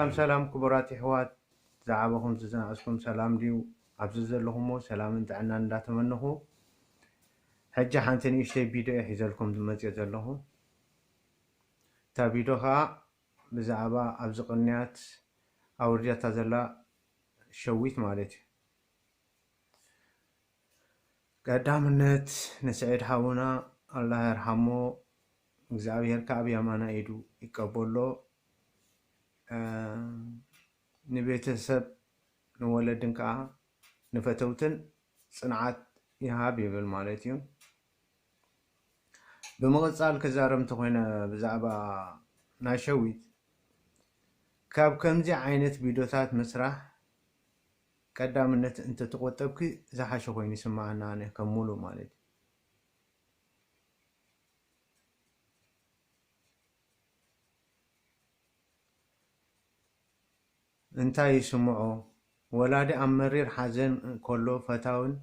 ሰላም ሰላም ክቡራት የሕዋት፣ ዝዓበኹም ዝዝነኣስኩም ሰላም ድዩ? ኣብዚ ዘለኹሞ ሰላምን ጥዕናን እንዳተመነኹ፣ ሕጂ ሓንቲ ንእሽተይ ቪድዮ እየ ሒዘልኩም ዝመፅእ ዘለኹ። እታ ቪድዮ ከዓ ብዛዕባ ኣብዚ ቅንያት ኣውርዳታ ዘላ ሸዊት ማለት እዩ። ቀዳምነት ንስዒድ ሓውና፣ ኣላህ የርሓሞ፣ እግዚኣብሔር ከኣ ብየማና ኢዱ ይቀበሎ። እ፣ ንቤተሰብ ንወለድን ከኣ ንፈተውትን ጽንዓት ይሃብ ይብል ማለት እዩ። ብምቕጻል ክዛረብ እንተኾይነ ብዛዕባ ናይ ሸዊት፣ ካብ ከምዚ ዓይነት ቪድዮታት ምስራሕ ቀዳምነት እንተተቆጠብኪ ዝሓሸ ኮይኑ ይስምዓና ኣነ ከም ሙሉእ ማለት እዩ። እንታይ ይስምዖ? ወላዲ ኣብ መሪር ሓዘን ከሎ ፈታውን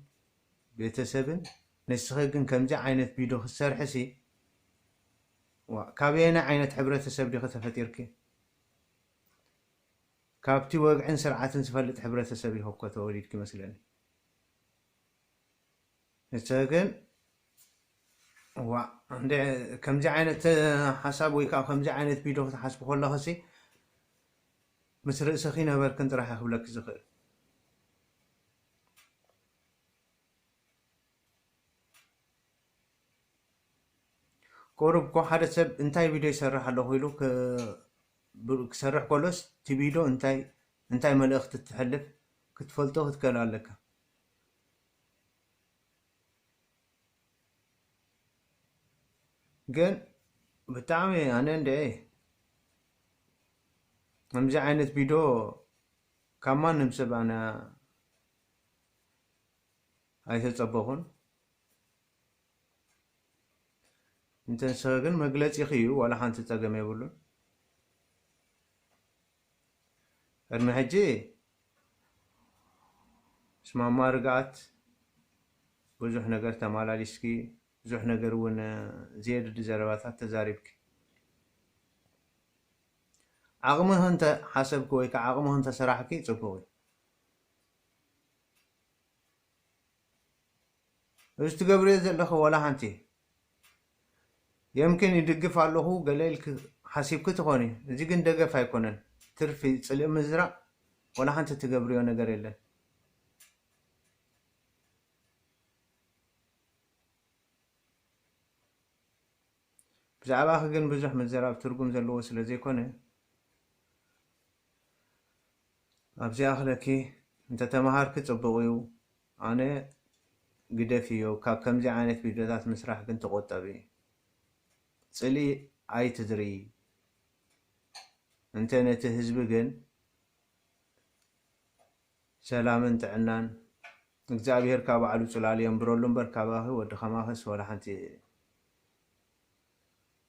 ቤተሰብን፣ ንስኺ ግን ከምዚ ዓይነት ቪድዮ ክትሰርሕሲ፣ ዋ፣ ካበየናይ ዓይነት ሕብረተሰብ ዲኺ ተፈጢርኪ? ካብቲ ወግዕን ስርዓትን ዝፈልጥ ሕብረተሰብ ኢኺ እኮ ተወሊድኪ መስለኒ። ንስኺ ግን፣ ዋ፣ እንደ ከምዚ ዓይነት ሓሳብ ወይ ከዓ ከምዚ ዓይነት ቪድዮ ክትሓስቢ ከለኽሲ፣ ምስ ርእስኺ ነበርክን ጥራሕ እየ ክብለኪ ዝኽእል። ቁሩብ እኮ ሓደ ሰብ እንታይ ቪድዮ ይሰርሕ ኣለኹ ኢሉ ክ-፣ ብ-፣ ክሰርሕ ከሎስ፣ እቲ ቪድዮ እንታይ፣ እንታይ መልእኽቲ ትሕልፍ ክትፈልጦ ክትክእል ኣለካ። ግን ብጣዕሚ ኣነ እንደ ከምዚ ዓይነት ቪድዮ ካብ ማንም ሰብ ኣነ ኣይተጸበኹን። እንተ ንስኺ ግን መግለጺኺ እዩ፣ ዋላ ሓንቲ ጸገም የብሉን። ቅድሚ ሕጂ ምስ ማማ ርግኣት ብዙሕ ነገር ተማላሊስኪ፣ ብዙሕ ነገር እውን ዘየድሊ ዘረባታት ተዛሪብኪ። ዓቕምኺ እንተ ሓሰብኪ ወይ ከዓ ዓቕምኺ እንተ ሰራሕኪ ጽቡቕ እዩ። እዚ ትገብርዮ ዘለኺ ዋላ ሓንቲ የምኪን ይድግፍ ኣለኹ ገለ ኢልኪ ሓሲብኪ ትኾኒ። እዚ ግን ደገፍ ኣይኮነን። ትርፊ ጽልኢ ምዝራእ ዋላ ሓንቲ ትገብርዮ ነገር የለን። ብዛዕባኺ ግን ብዙሕ ምዝራብ ትርጉም ዘለዎ ስለ ዘይኮነ፣ ኣብዚ ኣኽለኪ እንተተማሃርኪ ጽቡቕ እዩ። ኣነ ግደፍዮ፣ ካብ ከምዚ ዓይነት ቪድዮታት ምስራሕ ግን ተቖጠቢ። ጽልኢ ኣይትዝርዪ። እንተ ነቲ ህዝቢ ግን ሰላምን ጥዕናን እግዚኣብሔር ካብ ባዕሉ ጽላል የንብረሉ እምበር፣ ካባኺ ወዲ ከማኺስ ዋላ ሓንቲ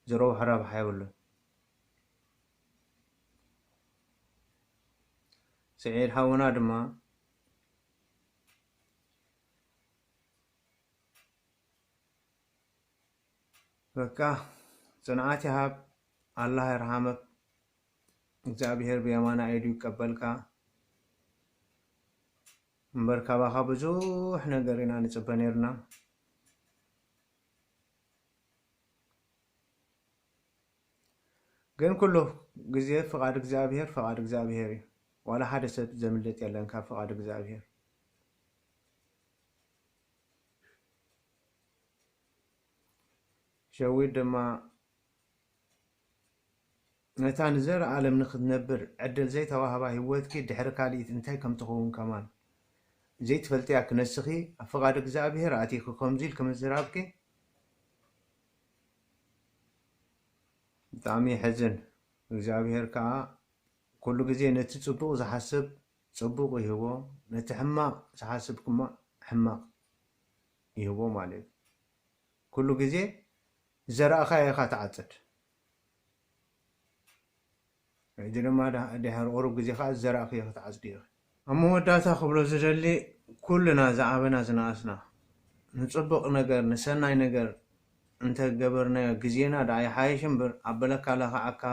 ዝረብሖ ረብሓ የብሉን። ስዒድ ሓውና ድማ በቃ ጽንዓት ይሃብ፣ ኣላህ ይርሓመክ፣ እግዚኣብሔር ብየማና ኢዱ ይቀበልካ። እምበር ካባኻ ብዙሕ ነገር ኢና ንጽበ ነይርና። ግን ኩሉ ግዜ ፍቓድ እግዚኣብሔር፣ ፍቓድ እግዚኣብሔር እዩ። ዋላ ሓደ ሰብ ዘምልጥ የለን ካብ ፍቓድ እግዚኣብሔር። ሸዊት ድማ ነታ ንዘለኣለም ንኽትነብር ዕድል ዘይተዋህባ ህይወትኪ ድሕሪ ካልኢት እንታይ ከም ትኸውን ከማን ዘይትፈልጥያ ክነስኺ ኣብ ፍቓድ እግዚኣብሔር ኣቲኺ ከምዚ ኢልኪ ምዝራብኪ ብጣዕሚ የሕዝን። እግዚኣብሔር ከኣ ኩሉ ግዜ ነቲ ጽቡቕ ዝሓስብ ጽቡቕ ይህቦ፣ ነቲ ሕማቕ ዝሓስብ ድማ ሕማቕ ይህቦ ማለት እዩ። ኩሉ ግዜ ዝዘራእካዮ ኢኻ ትዓጽድ። ሕጂ ድማ ዳ-፣ ድሕሪ ቁሩብ ግዜ ኸዓ ዝዘራእክዮ ክትዓጽዲ ኢኺ። ኣብ መወዳእታ ክብሎ ዝደሊ፣ ኩልና ዝዓበና ዝነኣስና፣ ንጽቡቕ ነገር፣ ንሰናይ ነገር እንተገበርናዮ፣ ግዜና ደኣ ይሓይሽ እምበር፣ ኣበለካ ለኽዓካ፣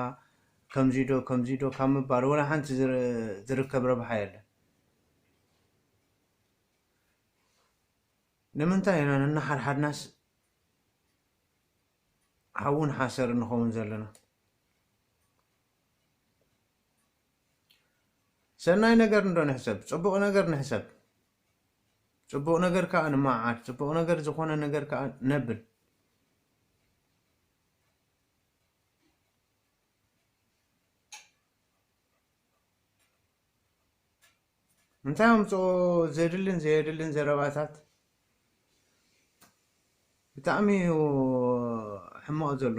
ከምዚ ዶ ከምዚ ዶ ካብ ምባል ወላ ሓንቲ ዝር- ዝርከብ ረብሓ የለን። ንምንታይ ኢና ነናሓድሓድናስ ሓውን ሓሰር እንኸውን ዘለና? ሰናይ ነገር እንዶ ንሕሰብ፣ ጽቡቕ ነገር ንሕሰብ። ጽቡቕ ነገር ከኣ ንመዓድ፣ ጽቡቕ ነገር ዝኾነ ነገር ከኣ ነብል። እንታይ ኣምፅኦ ዘድልን ዘየድልን ዘረባታት ብጣዕሚ እዩ ሕማቕ ዘሎ።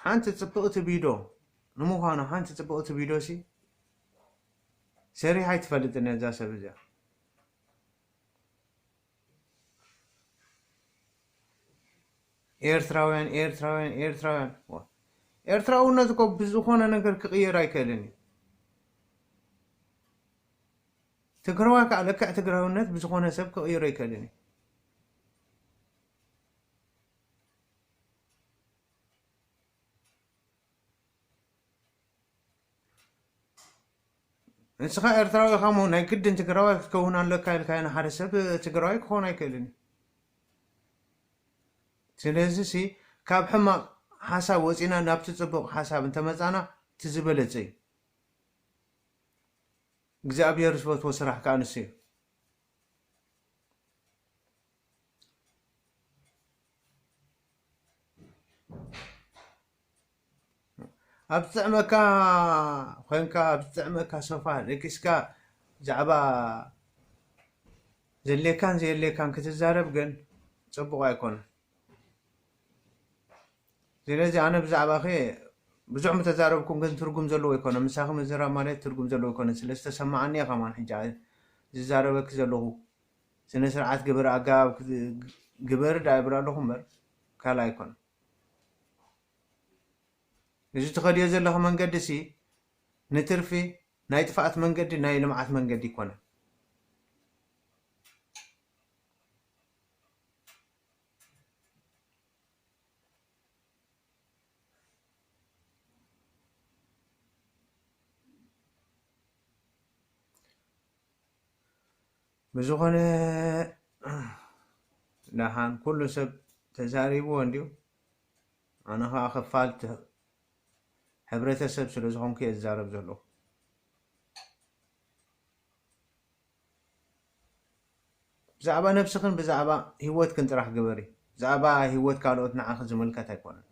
ሓንቲ ፅብቕቲ ቪዶ ንምዃኑ ሓንቲ ፅብቕቲ ቪዶ ሲ ሰሪሓ ኣይትፈልጥን እያ እዛ ሰብ እዚኣ። ኤርትራውያን ኤርትራውያን ኤርትራውያን ዋ፣ ኤርትራውነት እኮ ብዝኾነ ነገር ክቕየር ኣይክእልን እዩ። ትግራዋይ ከዓ ልክዕ ትግራውነት ብዝኾነ ሰብ ክቕይሮ ኣይክእልን እዩ። ንስኻ ኤርትራዊ ኢኻ እሞ ናይ ግድን ትግራዋይ ክትከውን ኣለካ ኢልካዮ ንሓደ ሰብ ትግራዋይ ክኸውን ኣይክእልን እዩ። ስለዚ ሲ ካብ ሕማቕ ሓሳብ ወፂና ናብቲ ፅቡቕ ሓሳብ እንተመፃና እቲ ዝበለፀ እዩ። እግዚኣብሔር ዝፈትዎ ስራሕ ከዓ ንሱ እዩ። ኣብ ዝጥዕመካ ኮንካ ኣብ ዝጥዕመካ ሶፋ ደቂስካ ብዛዕባ ዘድልየካን ዘየድልየካን ክትዛረብ ግን ፅቡቕ ኣይኮነን። ስለዚ ኣነ ብዛዕባኺ ብዙሕ ምተዛረብኩም ግን ትርጉም ዘለዎ ኣይኮነ። ምሳኺ ምዝራብ ማለት ትርጉም ዘለዎ ኣይኮነ። ስለ ዝተሰማዓኒ እየ ከማን ሕጂ ዝዛረበኪ ዘለኹ። ስነ ስርዓት ግበር ኣገባብ ግበር ዳ ይብል ኣለኹ እምበር ካልእ ኣይኮነ። እዚ ትኸድዮ ዘለኺ መንገዲ ሲ ንትርፊ ናይ ጥፍኣት መንገዲ ናይ ልምዓት መንገዲ ኣይኮነ። ብዝኾነ ደሓን ኩሉ ሰብ ተዛሪብዎ እንድዩ። ኣነ ኸዓ ክፋል ተ- ሕብረተሰብ ስለ ዝኾንኩ እየ ዝዛረብ ዘለኹ። ብዛዕባ ነብስኽን ብዛዕባ ህይወትክን ጥራሕ ግበሪ። ብዛዕባ ህይወት ካልኦት ንዓኺ ዝምልከት ኣይኮነን።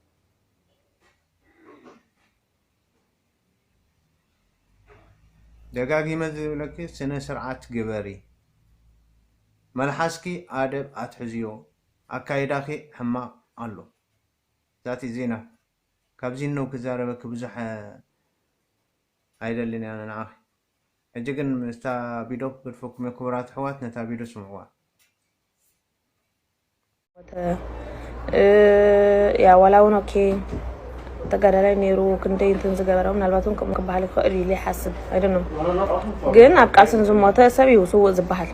ደጋጊመ ዝብለኪ ስነ ስርዓት ግበሪ። መልሓስኪ ኣደብ ኣትሕዝዮ። ኣካይዳኺ ሕማቕ ኣሎ። ዛቲ ዜና ካብዚ ነው ክዛረበኪ ብዙሕ ኣይደልን እያ ንዓኺ። ሕጂ ግን ምስታ ቢዶ ክገድፈኩም እየ ክቡራት ኣሕዋት፣ ነታ ቢዶ ስምዕዋ። ሞተ። እ፣ ያ ዋላ እውን ኦኬ ተጋዳላይ ነይሩ ክንደይ እንትን ዝገበረ ምናልባት እውን ከምኡ ክበሃል ይኽእል ኢሉ ይሓስብ ኣይደኖም። ግን ኣብ ቃልስን ዝሞተ ሰብ እዩ ስውእ ዝበሃል።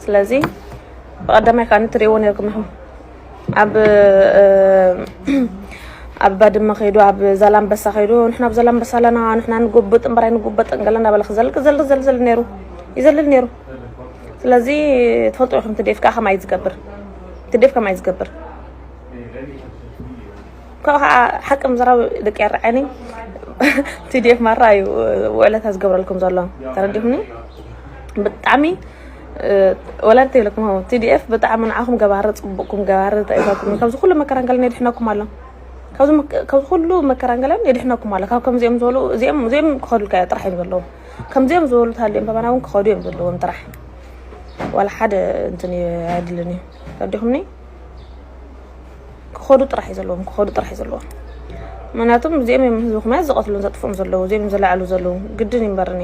ስለዚ ብቐዳማይ ከዓ ንትርእይዎ ነርኩም ኢኹም ኣብ እ፣ ኣብ ባድመ ከይዱ ኣብ ዛላምበሳ ከይዱ ንሕና ኣብ ዛላምበሳ ኣለና ንሕና ንጉብጥ እምበራይ ንጉበጥ እንገለ እናበለ ክዘልቅ ዘል ዘል ዘል ነይሩ ይዘልል ነይሩ። ስለዚ ትፈልጡ ኢኹም ትዴፍ ከዓ ከማይ ዝገብር ትዴፍ ከማይ ዝገብር ካብኡ ከዓ ሓቂ ምዝራብ ደቂ ኣርዓኒ ቲዲኤፍ ማራ እዩ ውዕለታ ዝገብረልኩም ዘሎ ተረዲኹኒ። ብጣዕሚ ወላ እንታይ ኢለኩም ቲዲኤፍ ብጣዕሚ ንዓኹም ገባሪ ፅቡቅኩም ገባሪ ጠይፋኩም ካብዚ ኩሉ መከራ እንከለን የድሕነኩም ኣሎ። ካብዚ መከ- ካብዚ ኩሉ መከራ እንከለን የድሕነኩም ኣሎ። ካብ ከምዚኦም ዝበሉ እዚኦም እዚኦም ክኸዱልካ ጥራሕ እዮም ዘለዎም። ከምዚኦም ዝበሉ ተሃልዮም ተባና እውን ክኸዱ እዮም ዘለዎም ጥራሕ። ዋላ ሓደ እንትን እዩ ኣይድልን እዩ። ረዲኹምኒ ክኸዱ ጥራሕ እዩ ዘለዎም ክኸዱ ጥራሕ እዩ ዘለዎም። ምክንያቱም እዚኦም እዮም ህዝቢ ኩምያ ዝቐትሉን ዘጥፍኡን ዘለዉ እዚኦም እዮም ዘለዓሉ ዘለዉ ግድን ይንበርኒ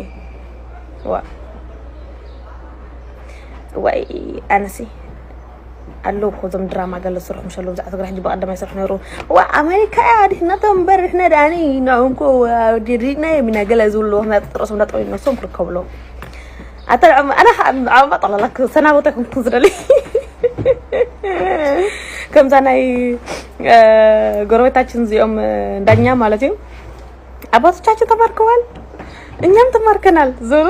ዋ ወይ ኣነሲ ኣለዉ እኮ እዞም ድራማ ገለ ዝሰርሑ ምሽ ኣለዉ። ብዛዕባ ትግራይ ሕጂ ብቐደም ኣይሰርሑ ነይሩ። ዋ ኣሜሪካ እያ ኣድሕነቶም እምበር ንሕና ዳኒ ንዕንኮ ኣዲድና የሚና ገለ ዝብሉ ምክንያት ጥረሶም እንዳጠወዩ ነብሶም ክርከብሎም ኣተልዖም ኣነ ንዖም ጠላላክ ሰናቦት ኣይኮንኩን ዝደሊ ከምዛ ናይ ጎረቤታችን እዚኦም ዳኛ ማለት እዩ። አባቶቻችን ተማርከዋል፣ እኛም ተማርከናል ዝብሉ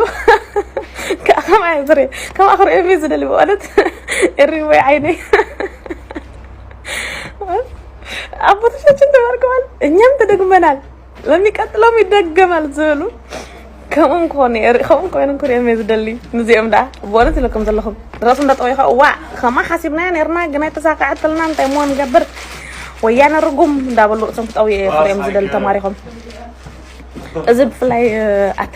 ከማይ ዝሬ ከማ ክርእዮም ዝደሊ ማለት እሪ ወይ ዓይነይ አባቶቻችን ተማርከዋል፣ እኛም ተደግመናል፣ ለሚቀጥለውም ይደገማል ዝብሉ ከምኡም ክኾኑ ከምኡም ኮይኖም ክርእዮም እየ ዝደሊ። ንዚኦም ደኣ ብእውነት ኢለኩም ዘለኹም ርእሱ እንዳጠወይኻ ዋ ከማ ሓሲብናዮ ነርና ግን ኣይተሳካዐትልና እንታይ እሞ ንገብር ወያነ ርጉም እንዳበሉ ርእሶም ክጠውዩ እየ ክርእዮም ዝደሊ ተማሪኾም። እዚ ብፍላይ ኣታ